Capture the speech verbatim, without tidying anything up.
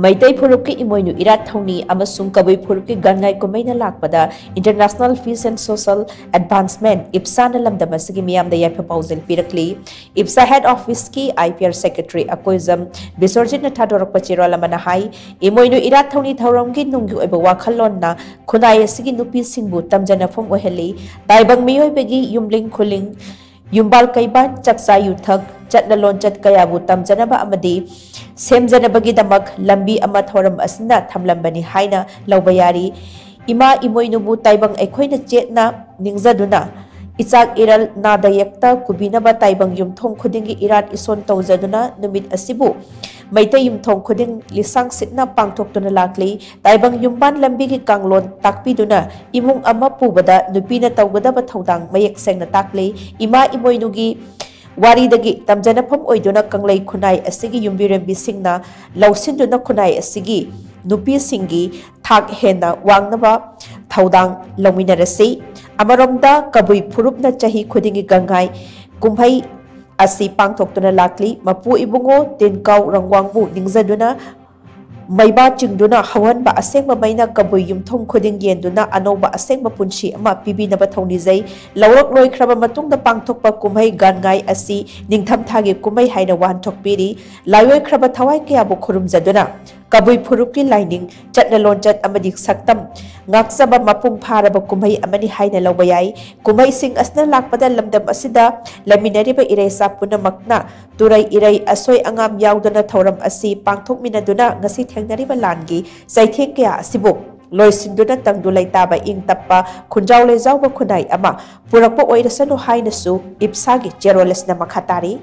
ꯃꯩꯇꯩ ꯐꯨꯔꯨꯞꯀꯤ ꯏꯃꯣꯏꯅꯨ ꯏꯔꯥꯠ ꯊꯧꯅꯤ ꯑꯃꯁꯨꯡ ꯀꯕꯨꯏ ꯐꯨꯔꯨꯞꯀꯤ ꯒꯥꯟꯉꯥꯏ ꯀꯨꯝꯍꯩꯅ ꯂꯥꯛꯄꯗ International Peace and Social Advancement, ꯏꯞꯁꯥꯅ ꯂꯝꯗꯝ ꯑꯁꯤꯒꯤ ꯃꯤꯌꯥꯝꯗ ꯌꯥꯏꯐ ꯄꯥꯎꯖꯦꯜ ꯄꯤꯔꯛꯂꯤ꯫ ꯏꯞꯁꯥ ꯍꯦꯗ ꯑꯣꯐꯤꯁꯀꯤ IPR ꯁꯦꯀ꯭ꯔꯦꯇꯔꯤ ꯑꯀꯣꯏꯖꯝ ꯕꯤꯁ꯭ꯋꯔꯖꯤꯠꯅ ꯊꯥꯗꯣꯔꯛꯄ ꯆꯦꯔꯣꯜ ꯑꯃꯅ ꯍꯥꯏ, ꯏꯃꯣꯏꯅꯨ ꯏꯔꯥꯠ ꯊꯧꯅꯤ ꯊꯧꯔꯝꯒꯤ ꯅꯨꯡꯒꯤ ꯑꯣꯏꯕ ꯋꯥꯈꯜꯂꯣꯟꯅ ꯈꯨꯟꯅꯥꯏ ꯑꯁꯤꯒꯤ ꯅꯨꯄꯤꯁꯤꯡꯕꯨ ꯇꯝꯖꯅꯐꯝ ꯑꯣꯏꯍꯜꯂꯤ꯫ ꯇꯥꯏꯕꯪ ꯃꯤꯑꯣꯏꯕꯒꯤ ꯌꯨꯝꯂꯤꯡ ꯈꯨꯂꯤꯡ, ꯌꯨꯝꯕꯥꯜ ꯀꯩꯕꯥꯜ, ꯆꯥꯛꯆꯥ ꯌꯨꯊꯛ, ꯆꯠꯅ ꯂꯣꯟꯆꯠ ꯀꯌꯥꯕꯨ ꯇꯝꯖꯅꯕ ꯑꯃꯗꯤ ꯁꯦꯝꯖꯅꯕꯒꯤꯗꯃꯛ ꯂꯝꯕꯤ ꯑꯃ ꯊꯧꯔꯝ ꯑꯁꯤꯅ ꯊꯝꯂꯝꯕꯅꯤ ꯍꯥꯏꯅ ꯂꯧꯕ ꯌꯥꯔꯤ꯫ ꯏꯃꯥ ꯏꯃꯣꯏꯅꯨꯕꯨ ꯇꯥꯏꯕꯪ ꯑꯩꯈꯣꯏꯅ ꯆꯦꯠꯅ ꯅꯤꯡꯖꯗꯨꯅ, ꯏꯆꯥꯛ ꯏꯔꯜ ꯅꯥꯗ ꯌꯦꯛꯇ ꯀꯨꯕꯤꯅꯕ ꯇꯥꯏꯕꯪ ꯌꯨꯝꯊꯣꯡ ꯈꯨꯗꯤꯡꯒꯤ ꯏꯔꯥꯠ ꯏꯁꯣꯟ ꯇꯧꯖꯗꯨꯅ ꯅꯨꯃꯤꯠ ꯑꯁꯤꯕꯨ ꯃꯩꯇꯩ ꯌꯨꯝꯊꯣꯡ ꯈꯨꯗꯤꯡ ꯂꯤꯁꯥꯡ ꯁꯤꯠꯅ ꯄꯥꯡꯊꯣꯛꯇꯨꯅ ꯂꯥꯛꯂꯤ꯫ ꯇꯥꯏꯕꯪ ꯌꯨꯝꯕꯥꯟ ꯂꯝꯕꯤꯒꯤ ꯀꯥꯡꯂꯣꯟ ꯇꯥꯛꯄꯤꯗꯨꯅ ꯏꯃꯨꯡ ꯑꯃ ꯄꯨꯕꯗ ꯅꯨꯄꯤꯅ ꯇꯧꯒꯗꯕ ꯊꯧꯗꯥꯡ ꯃꯌꯦꯛ ꯁꯦꯡꯅ ꯇꯥꯛꯂꯤ꯫ ꯏꯃꯥ ꯏꯃꯣꯏꯅꯨꯒꯤ ꯋꯥꯔꯤꯗꯒꯤ ꯇꯝꯖꯅꯐꯝ ꯑꯣꯏꯗꯨꯅ ꯀꯪꯂꯩ ꯈꯨꯟꯅꯥꯏ ꯑꯁꯤꯒꯤ ꯌꯨꯝꯕꯤꯔꯦꯝꯕꯤꯁꯤꯡꯅ ꯂꯧꯁꯤꯟꯗꯨꯅ ꯈꯨꯟꯅꯥꯏ ꯑꯁꯤꯒꯤ ꯅꯨꯄꯤꯁꯤꯡꯒꯤ ꯊꯥꯛ ꯍꯦꯟꯅ ꯋꯥꯡꯅꯕ ꯊꯧꯗꯥꯡ ꯂꯧꯃꯤꯟꯅꯔꯁꯤ꯫ ꯑꯃꯔꯣꯝꯗ ꯀꯕꯨꯏ ꯐꯨꯔꯨꯞꯅ ꯆꯍꯤ ꯈꯨꯗꯤꯡꯒꯤ ꯒꯥꯟꯉꯥꯏ ꯀꯨꯝꯍꯩ ꯑꯁꯤ ꯄꯥꯡꯊꯣꯛꯇꯨꯅ ꯂꯥꯛꯂꯤ꯫ ꯃꯄꯨ ꯏꯕꯨꯡꯉꯣ ꯇꯤꯟꯀꯥꯎ ꯔꯪꯋꯥꯡꯕꯨ ꯅꯤꯡꯖꯗꯨꯅ ꯃꯩꯕꯥ ꯆꯤꯡꯗꯨꯅ ꯍꯧꯍꯟꯕ ꯑꯁꯦꯡꯕ ꯃꯩꯅ ꯀꯕꯨꯏ ꯌꯨꯝꯊꯣꯡ ꯈꯨꯗꯤꯡ ꯌꯦꯟꯗꯨꯅ ꯑꯅꯧꯕ ꯑꯁꯦꯡꯕ ꯄꯨꯟꯁꯤ ꯑꯃ ꯄꯤꯕꯤꯅꯕ ꯊꯧꯅꯤꯖꯩ꯫ ꯂꯧꯔꯛ ꯂꯣꯏꯈ꯭ꯔꯕ ꯃꯇꯨꯡꯗ ꯄꯥꯡꯊꯣꯛꯄ ꯀꯨꯝꯍꯩ ꯒꯥꯟꯉꯥꯏ ꯑꯁꯤ ꯅꯤꯡꯊꯝꯊꯥꯒꯤ ꯀꯨꯝꯍꯩ ꯍꯥꯏꯅ ꯋꯥꯍꯟꯊꯣꯛ ꯄꯤꯔꯤ꯫ ꯂꯥꯏꯑꯣꯏꯈ꯭ꯔꯕ ꯊꯋꯥꯏ ꯀꯌꯥꯕꯨ ꯈꯨꯔꯨꯝꯖꯗꯨꯅ ꯀꯕꯨꯏ ꯐꯨꯔꯨꯞꯀꯤ ꯂꯥꯏꯅꯤꯡ, ꯆꯠꯅ ꯂꯣꯟꯆꯠ ꯑꯃꯗꯤ ꯁꯛꯇꯝ ꯉꯥꯛꯆꯕ ꯃꯄꯨꯡ ꯐꯥꯔꯕ ꯀꯨꯝꯍꯩ ꯑꯃꯅꯤ ꯍꯥꯏꯅ ꯂꯧꯕ ꯌꯥꯏ꯫ ꯀꯨꯝꯍꯩꯁꯤꯡ ꯑꯁꯤꯅ ꯂꯥꯛꯄꯗ ꯂꯝꯗꯝ ꯑꯁꯤꯗ ꯂꯩꯃꯤꯟꯅꯔꯤꯕ ꯏꯔꯩꯆꯥ ꯄꯨꯝꯅꯃꯛꯅ ꯇꯨꯔꯩ ꯏꯔꯩ ꯑꯁꯣꯏ ꯑꯉꯥꯝ ꯌꯥꯎꯗꯅ ꯊꯧꯔꯝ ꯑꯁꯤ ꯄꯥꯡꯊꯣꯛꯃꯤꯟꯅꯗꯨꯅ ꯉꯁꯤ ꯊꯦꯡꯅꯔꯤꯕ ꯂꯥꯟꯒꯤ ꯆꯩꯊꯦꯡ ꯀꯌꯥ ꯑꯁꯤꯕꯨ ꯂꯣꯏꯁꯤꯟꯗꯨꯅ ꯇꯪꯗꯨ ꯂꯩꯇꯥꯕ ꯏꯪ ꯇꯞꯄ ꯈꯨꯟꯖꯥꯎ ꯂꯩꯖꯥꯎꯕ ꯈꯨꯟꯅꯥꯏ ꯑꯃ ꯄꯨꯔꯛꯄ ꯑꯣꯏꯔꯁꯅꯨ ꯍꯥꯏꯅꯁꯨ ꯏꯞꯁꯥꯒꯤ ꯆꯦꯔꯣꯜ ꯑꯁꯤꯅ ꯃꯈꯥ ꯇꯥꯔꯤ꯫